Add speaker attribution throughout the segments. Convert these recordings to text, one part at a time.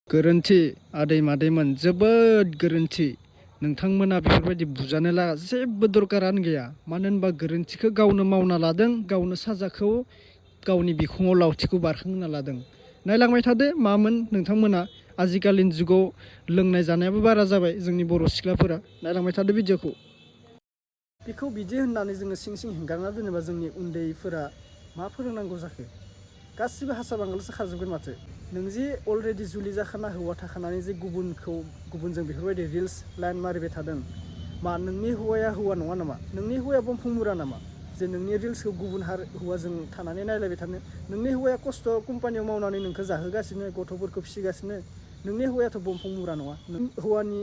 Speaker 1: गोरोन्थि आदै मादैमोन जोबोद गोरोन्थि नोंथांमोना बेफोरबायदि बुजानो लागा जेबो दरकारानो गैया मानो होनबा गोरोन्थिखौ गावनो मावना लादों गावनो साजाखौ गावनि बिखुङाव लावथिखौ बारखांहोना लादों नायलांबाय थादो मामोन नोंथांमोना आजिखालिनि जुगाव लोंनाय जानायाबो बारा जाबाय जोंनि बर' सिख्लाफोरा नायलांबाय थादो भिडिअखौ बेखौ बिदि होननानै जोङो सिं सिं हेंगारना दोनोबा जोंनि उन्दैफोरा मा फोरोंनांगौ जाखो गासिबो हासा बांगालसो खाजोबगोन माथो नों जे अलरेडि जुलि जाखाना हौवा थाखानानै जे गुबुनजों बेफोरबायदि रिल्स लाइन मारिबाय थादों मा नोंनि हौवाया हौवा नङा नामा नोंनि हौवाया बंफं मुरा नामा जे नोंनि रिल्सखौ गुबुन हौवाजों थानानै नायलायबाय थानो नोंनि हौवाया खस्थ' कम्पानियाव मावनानै नोंखौ जाहोगासिनो गथ'फोरखौ फिसिगासिनो नोंनि हौवायाथ' बंफं मुरा नङा नों हौवानि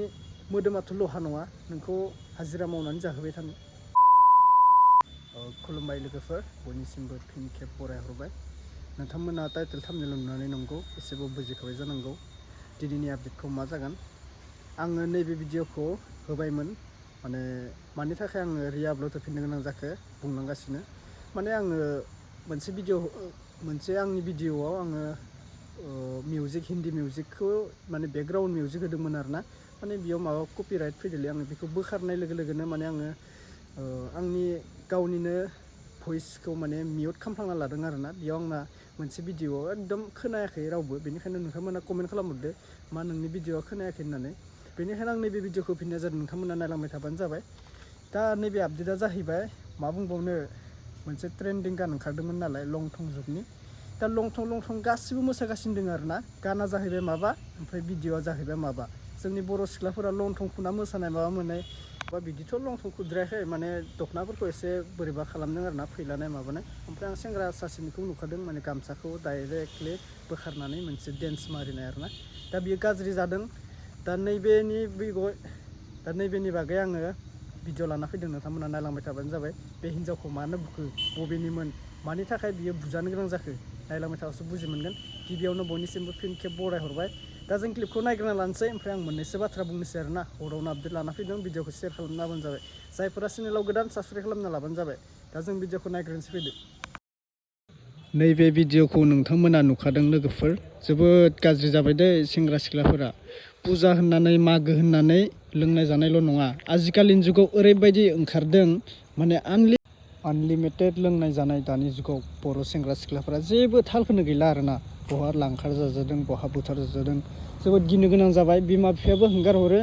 Speaker 1: मोदोमाथ' लहा नङा नोंखौ हाजिरा मावनानै जाहोबाय थानो खुलुमबाय लोगोफोर बयनिसिमबो फिन खेब बरायहरबाय नोंथांमोना टाइटेल थाम्बनेल नुनानै नंगौ एसेबो बुजिखाबाय जानांगौ दिनैनि आपडेटखौ मा जागोन आङो नैबे भिडिअखौ होबायमोन मानि थाखाय आङो रिआपल'ड होफिननो गोनां जाखो बुंलांगासिनो आङो मोनसे आंनि भिडिअआव आङो मिउजिक हिन्दी मिउजिकखौ बेकग्राउन्ड मिउजिक होदोंमोन आरोना बेयाव माबा कपिराइट फैदोंलै आङो बेखौ बोखारनाय लोगो लोगोनो आङो आंनि गावनिनो भइसखौ मिउट खालामफ्लांना लादों आरोना बेयाव आंना मोनसे भिडिअआव एकदम खोनायाखै रावबो बेनिखायनो नोंथांमोना कमेन्ट खालामहरदो मा नोंनि भिडिअआ खोनायाखै होननानै बेनिखायनो आं नैबे भिडिअखौ होफिननाय जादों नोंथांमोना नायलांबाय थाबानो जाबाय दा नैबे आपडेटआ जाहैबाय मा बुंबावनो मोनसे ट्रेन्डिं गान ओंखारदोंमोन नालाय लं थं जुगनि दा लं थं गासिबो मोसागासिनो दङ आरोना गाना जाहैबाय माबा ओमफ्राय भिडिअआ जाहैबाय माबा जोंनि बर' सिख्लाफोरा लं थं खुना मोसानाय माबा मोननाय बा बिदिथ' लं थं खुद्रायाखै दख'नाफोरखौ एसे बोरैबा खालामदों आरोना फैलानाय माबानाय ओमफ्राय आं सेंग्रा सासेनिखौ नुखादों गामसाखौ डाइरेक्टलि बोखारनानै मोनसे डेन्स मारिनाय आरोना दा बियो गाज्रि जादों दा नैबेनि बागै आङो भिडिअ लाना फैदों नोंथांमोना नायलांबाय थाबानो जाबाय बे हिन्जावखौ मानो बुखो बबेनिमोन मानि थाखाय बियो बुजानो गोनां जाखो नायलांबाय थाबासो बुजि मोनगोन गिबियावनो बयनिसिमबो फिन खेब बरायहरबाय दा जों क्लिपखौ नायग्रोना लानोसै ओमफ्राय आं मोननैसो बाथ्रा बुंनोसै आरोना हरावनो आपडेट लाना फैदों भिडिअखौ शेयार खालामना होबानो जाबाय जायफोरा चेनेलाव गोदान साबस्क्राइब खालामना लाबानो जाबाय दा जों भिडिअखौ नायग्रोनोसै फैदो नैबे भिडिअखौ नोंथांमोना नुखादों लोगोफोर जोबोद गाज्रि जाबाय दे सेंग्रा सिख्लाफोरा फुजा होननानै मागो होननानै लोंनाय जानायल' नङा आजिखालिनि जुगाव ओरैबायदि ओंखारदों आनलिमिटेड लोंनाय जानाय दानि जुगाव बर' सेंग्रा सिख्लाफोरा जेबो थालखौनो गैला आरोना बहा लांखार जाजादों बहा बुथार जाजादों जोबोद गिनो गोनां जाबाय बिमा बिफायाबो हंगार हरो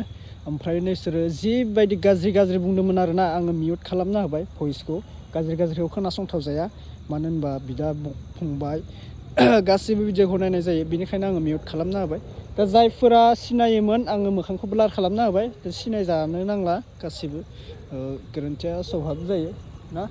Speaker 1: ओमफ्राय नोंसोरो जिबायदि गाज्रि बुंदोंमोन आरोना आङो मिउट खालामना होबाय भइसखौ गाज्रिखौ खोनासंथाव जाया मानो होनबा बिदा फंबाय गासिबो भिडिअखौ नायनाय जायो बेनिखायनो आङो मिउट खालामना होबाय दा जायफोरा सिनायोमोन आङो मोखांखौ ब्लार खालामना होबाय सिनायजानो नांला गासिबो गोरोन्थिया सभाब जायो ना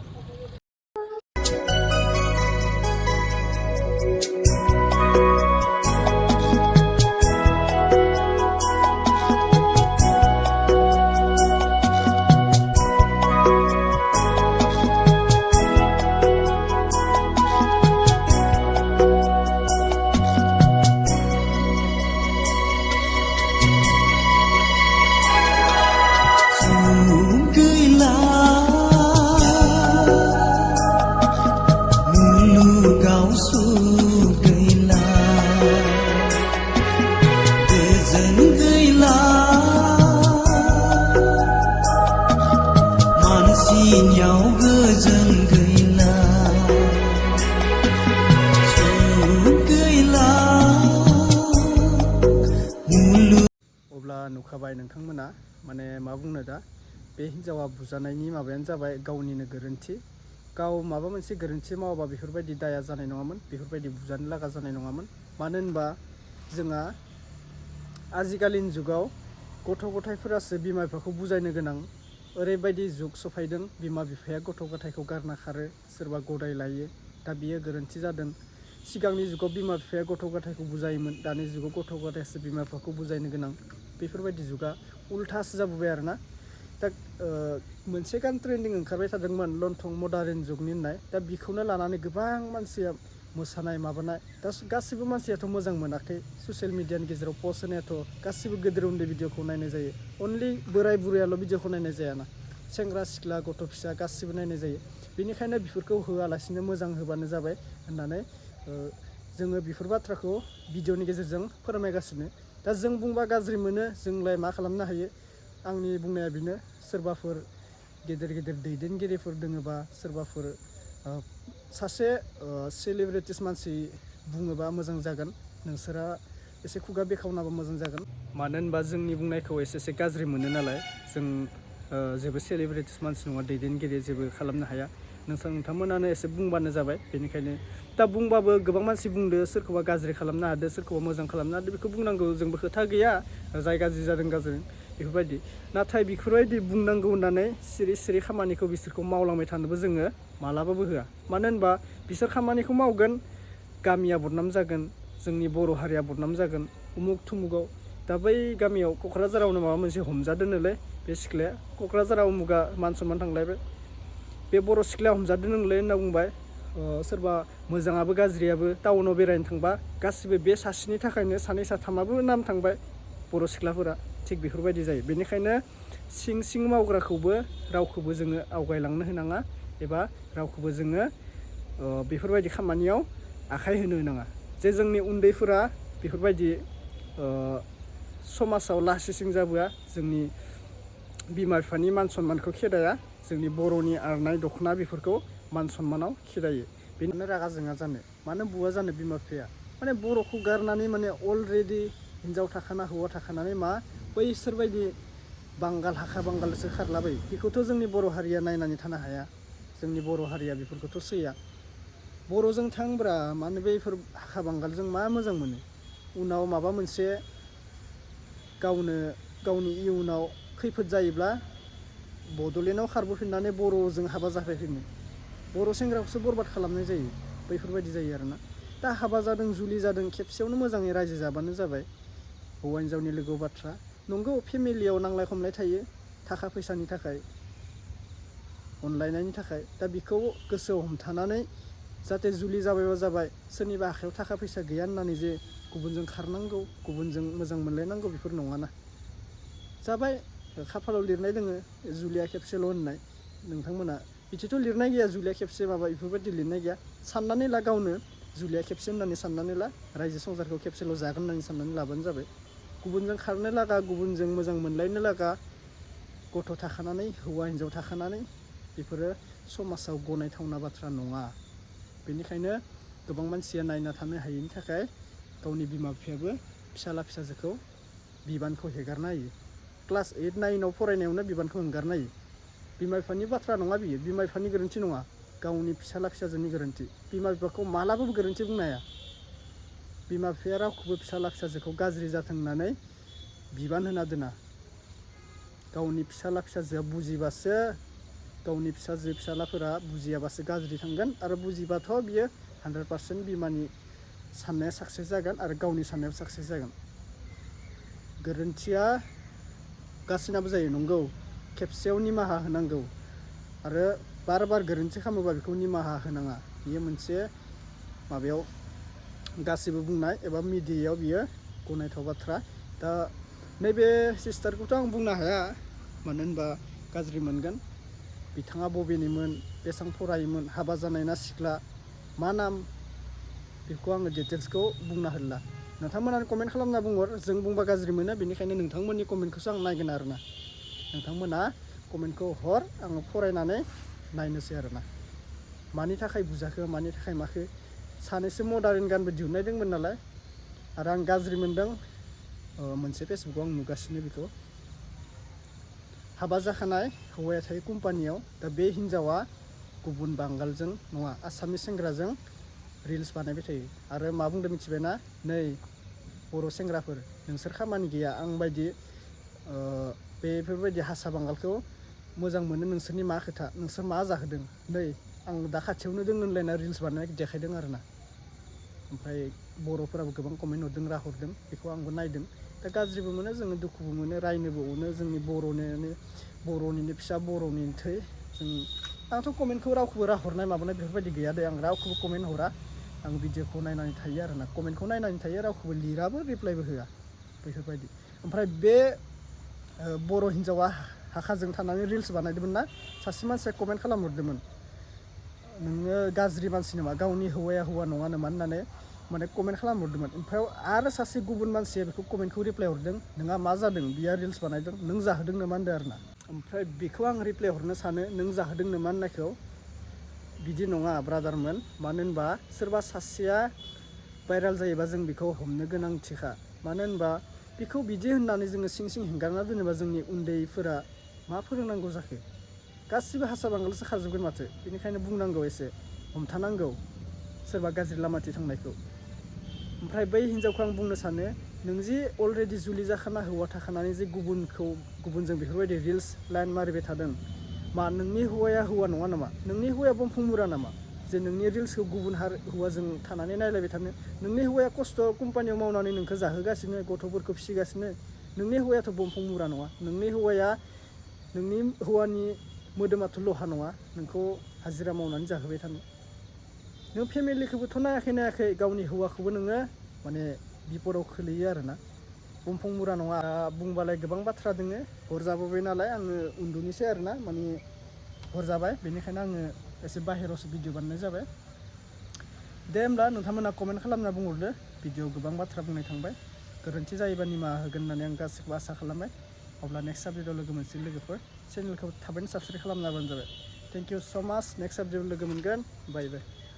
Speaker 1: नुखाबाय नोंथांमोना मा बुंनो दा बे हिन्जावा बुजानायनि माबायानो जाबाय गावनिनो गोरोन्थि गाव माबा मोनसे गोरोन्थि मावोबा बेफोरबायदि दाया जानाय नङामोन बेफोरबायदि बुजानो लागा जानाय नङामोन मानो होनबा जोंहा आजिखालिनि जुगाव गथ' गथायफोरासो बिमा बिफाखौ बुजायनो गोनां ओरैबायदि जुग सफायदों बिमा बिफाया गथ' गथायखौ गारना खारो सोरबा गदाय लायो दा बियो गोरोन्थि जादों सिगांनि जुगाव बिमा बिफाया गथ' गथायखौ बुजायोमोन दानि जुगाव गथ' गथायासो बिमा बिफाखौ बुजायनो गोनां बेफोरबायदि जुगा उल्थासो जाबोबाय आरोना दा मोनसे गान ट्रेन्डिं ओंखारबाय थादोंमोन लन्थं मडार्न जुगनि होननाय दा बेखौनो लानानै गोबां मानसिया मोसानाय माबानाय दा गासिबो मानसियाथ' मोजां मोनाखै ससियेल मिडियानि गेजेराव पस्ट होनायाथ' गासिबो गेदेर उन्दै भिडिअखौ नायनाय जायो अनलि बोराय बुरैयाल' भिडिअखौ नायनाय जायाना सेंग्रा सिख्ला गथ' फिसा गासिबो नायनाय जायो बेनिखायनो बेफोरखौ होआलासिनो मोजां होबानो जाबाय होननानै जोङो बेफोर बाथ्राखौ भिडिअनि गेजेरजों फोरमायगासिनो। दा जों बुंबा गाज्रि मोनो, जोंलाय मा खालामनो हायो। आंनि बुंनाया बेनो, सोरबाफोर गेदेर गेदेर दैदेनगिरिफोर दोङोबा, सोरबाफोर सासे सेलिब्रिटिस मानसि बुङोबा मोजां जागोन। नोंसोरा एसे खुगा बेखावनाबा मोजां जागोन। मानो होनबा जोंनि बुंनायखौ एसे गाज्रि मोनो नालाय। जों जेबो सेलिब्रिटिस मानसि नङा, दैदेनगिरि जेबो खालामनो हाया। नोंथांमोनानो एसे बुंबानो जाबाय। बेनिखायनो दा बुंबाबो गोबां मानसि बुंदो, सोरखौबा गाज्रि खालामनो हादो, सोरखौबा मोजां खालामनो हादो, बेखौ बुंनांगौ जोंबो खोथा गैया। जाय गाज्रि जादों गाज्रि बेफोरबायदि। नाथाय बेफोरबायदि बुंनांगौ होननानै सिरि सिरि खामानिखौ बिसोरखौ मावलांबाय थानोबो जोङो मालाबाबो होआ। मानो होनबा बिसोर खामानिखौ मावगोन, गामिया बदनाम जागोन, जोंनि बर' हारिया बदनाम जागोन उमुक थुमुगाव। दा बै गामियाव क'क्राझारावनो माबा मोनसे हमजादोंनोलै, बे सिख्लाया क'क्राझाराव उमुगा मान सनमान थांलायबाय, बे बर' सिख्लाया हमजादोंनोलै होनना बुंबाय। सोरबा मोजाङाबो गाज्रियाबो टाउनाव बेरायनो थांबा गासिबो बे सासेनि थाखायनो सानै साथामाबो नाम थांबाय बर' सिख्लाफोरा। थिग बेफोरबायदि जायो। बेनिखायनो सिं सिं मावग्राखौबो रावखौबो जोङो आवगायलांनो होनाङा, एबा रावखौबो जोङो बेफोरबायदि खामानियाव आखाइ होनो होनाङा। जे जोंनि उन्दैफोरा बेफोरबायदि समाजाव लासिं जाबोआ, जोंनि बिमा बिफानि मान सनमानखौ खेदाया, जोंनि बर'नि आर'नाइ दख'ना बेफोरखौ मान सनमानाव खेदायो। बेनो रागा जोङा जानो, मानो बुवा जानो बिमा बिफाया। माने बर'खौ गारनानै माने अलरेडि हिनजाव थाखाना हौवा थाखानानै मा बैसोरबायदि बांगाल हाखा बांगालसो खारलाबायो। बेखौथ' जोंनि बर' हारिया नायनानै थानो हाया। जोंनि बर' हारिया बेफोरखौथ' सैया। बर'जों थांब्रा, मानो बैफोर हाखा बांगालजों मा मोजां मोनो। उनाव माबा मोनसे गावनि इयुनाव खैफोद जायोब्ला बड'लेण्डआव खारबोफिननानै बर'जों हाबा जाफैफिनो। बर' सेंग्राखौसो बरबाद खालामनाय जायो। बैफोरबायदि जायो आरोना। दा हाबा जादों, जुलि जादों, खेबसेयावनो मोजाङै रायजो जाबानो जाबाय। हौवा हिनजावनि लोगोआव बाथ्रा। नंगौ, फेमिलियाव नांलाय खमलाय थायो, थाखा फैसानि थाखाय, अनलायनायनि थाखाय। दा बेखौ गोसोआव हमथानानै जाहाथे जुलि जाबायबा जाबाय, सोरनिबा आखायाव थाखा फैसा गैया होननानै जे गुबुनजों खारनांगौ, गुबुनजों मोजां मोनलायनांगौ, बेफोर नङाना। जाबाय, खाफालाव लिरनाय दोङो जुलिया खेबसेल' होननाय। नोंथांमोना बिदिथ' लिरनाय गैया, जुलिया खेबसे माबा बेफोरबायदि लिरनाय गैया। साननानै ला गावनो, जुलिया खेबसे होननानै साननानै ला, रायजो संसारखौ खेबसेल' जागोन होननानै साननानै लाबानो जाबाय। गुबुनजों खारनो लागा, गुबुनजों मोजां मोनलायनो लागा, गथ' थाखानानै, हौवा हिनजाव थाखानानै, बेफोरो समाजाव गनायथावना बाथ्रा नङा। बेनिखायनो गोबां मानसिया नायना थानो हायैनि थाखाय गावनि बिमा बिफायाबो फिसाला फिसाजोखौ बिबानखौ हेगारना होयो। क्लास 8, 9आव फरायनायावनो बिबानखौ हेंगारना होयो। बिमा बिफानि बाथ्रा नङा बियो, बिमा बिफानि गोरोन्थि नङा, गावनि फिसाला फिसाजोनि गोरोन्थि। बिमा बिफाखौ मालाबाबो गोरोन्थि बुंनो हाया। बिमा बिफाया रावखौबो फिसाला फिसाजोखौ गाज्रि जाथों होननानै बिबान होना दोना। गावनि फिसाला फिसाजोआ बुजिबासो, गावनि फिसाजो फिसालाफोरा बुजियाबासो गाज्रि थांगोन, आरो बुजिबाथ' बियो 100% बिमानि साननाया साक्सेस जागोन, आरो गावनि साननायाबो साक्सेस जागोन। गोरोन्थिया गासिनाबो जायो, नंगौ। खेबसेयाव निमाहा होनांगौ, आरो बार बार गोरोन्थि खालामोबा बेखौ निमाहा होनाङा। बियो मोनसे माबायाव गासिबो बुंनाय एबा मिडियायाव बियो गनायथाव बाथ्रा। दा नैबे सिस्टारखौथ' आं बुंनो हाया, मानो होनबा गाज्रि मोनगोन। बिथाङा बबेनिमोन, बेसेबां फरायोमोन, हाबा जानाय ना सिख्ला, मा नाम, बेखौ आङो डिटेल्सखौ बुंना होला। नोंथांमोनानो कमेन्ट खालामना बुंहर। जों बुंबा गाज्रि मोनो, बेनिखायनो नोंथांमोननि कमेन्टखौसो आं नायगोन आरोना। नोंथांमोना कमेन्टखौ हर, आङो फरायनानै नायनोसै आरोना। मानि थाखाय बुजाखो, मानि थाखाय माखो। सानैसो मडार्न गानबो दिहुननाय दंमोन नालाय, आरो आं गाज्रि मोनदों। मोनसे फेसबुकआव आं नुगासिनो बेखौ। हाबा जाखानाय, हौवाया थायो कम्पानियाव, दा बे हिन्जावा गुबुन बांगालजों नङा, आसामिस सेंग्राजों रिल्स बानायबाय थायो। आरो मा बुंदों मिथिबायना, नै बर' सेंग्राफोर, नोंसोर खामानि गैया, आं बायदि बेफोरबायदि हारसा बांगालखौ मोजां मोनो, नोंसोरनि मा खोथा, नोंसोर मा जाहोदों, नै आं दा खाथियावनो दों होनलायना रिल्स बानायना देखायदों आरोना। ओमफ्राय बर'फोराबो गोबां कमेन्ट हरदों, राहरदों, बेखौ आंबो नायदों। दा गाज्रिबो मोनो, जोङो दुखुबो मोनो, रायनोबो अनो, जोंनि बर'निनो फिसा, बर'निनो थै। आंथ' कमेन्टखौ रावखौबो राहरनाय माबानाय बेफोरबायदि गैया दे, आं रावखौबो कमेन्ट हरा। आं भिडिअखौ नायनानै थायो आरोना, कमेन्टखौ नायनानै थायो, रावखौबो लिराबो, रिप्लायबो होआ, बेफोरबायदि। ओमफ्राय बे बर' हिन्जावा हाखाजों थानानै रिल्स बानायदोंमोन ना, सासे मानसिया कमेन्ट खालामहरदोंमोन, नोङो गाज्रि मानसि नामा, गावनि हौवाया हौवा नङा नामा होननानै माने कमेन्ट खालामहरदोंमोन ओमफ्राय आरो सासे गुबुन मानसिया बेखौ कमेन्टखौ रिप्लाइ हरदों नोंहा मा जादों बियो रिल्स बानायदों नों जाहोदों नामा होनदों आरो ना ओमफ्राय बेखौ आं रिप्लाइ हरनो सानो नों जाहोदों नामा होननायखौ बिदि नङा ब्रादारमोन मानो होनबा सोरबा सासेया भाइराल जायोबा जों बेखौ हमनो गोनांथिखा मानो होनबा बेखौ बिदि होननानै जोङो सिं सिं हेंगारना दोनोबा जोंनि उन्दैफोरा मा फोरोंनांगौ जाखो गासिबो हासा बांगालसो खारजोबगोन माथो बेनिखायनो बुंनांगौ एसे हमथानांगौ सोरबा गाज्रि लामाथिं थांनायखौ ओमफ्राय बै हिन्जावखौ आं बुंनो सानो नों जे अलरेडि जुलि जाखाना हौवा थाखानानै जे गुबुनजों बेफोरबायदि रिल्स लाइन मारिबाय थादों मा नोंनि हौवाया हौवा नङा नामा नोंनि हौवाया बंफं मुरा नामा जे नोंनि रिल्सखौ गुबुन हौवाजों थानानै नायलायबाय थानो नोंनि हौवाया खस्थ' कम्पानियाव मावनानै नोंखौ जाहोगासिनो गथ'फोरखौ फिसिगासिनो नोंनि हौवायाथ' बंफं मुरा नङा नोंनि हौवानि मोदोमाथ' लहा नङा नोंखौ हाजिरा मावनानै जाहोबाय थानो नों फेमिलिखौबोथ' नायाखै गावनि हौवाखौबो नोङो माने बिपदाव खोलैयो आरोना बंफं मुरा नङा बुंबालाय गोबां बाथ्रा दोङो हर जाबोबाय नालाय आङो उन्दुनोसै आरोना माने हर जाबाय बेनिखायनो आङो एसे बाहेरावसो भिडिअ बानायनाय जाबाय दे होमब्ला नोंथांमोना कमेन्ट खालामना बुंहरदो भिडिअ गोबां बाथ्रा बुंनाय थांबाय गोरोन्थि जायोबा निमाहा होगोन होननानै आं गासैखौबो आसा खालामबाय अब्ला नेक्स्ट आपडेटआव लोगो मोनसै लोगोफोर चेनेलखौ थाबैनो साबस्क्राइब खालामना होबानो जाबाय थेंक इउ स' माच नेक्स्ट आपडेटआव लोगो मोनगोन बाय बाय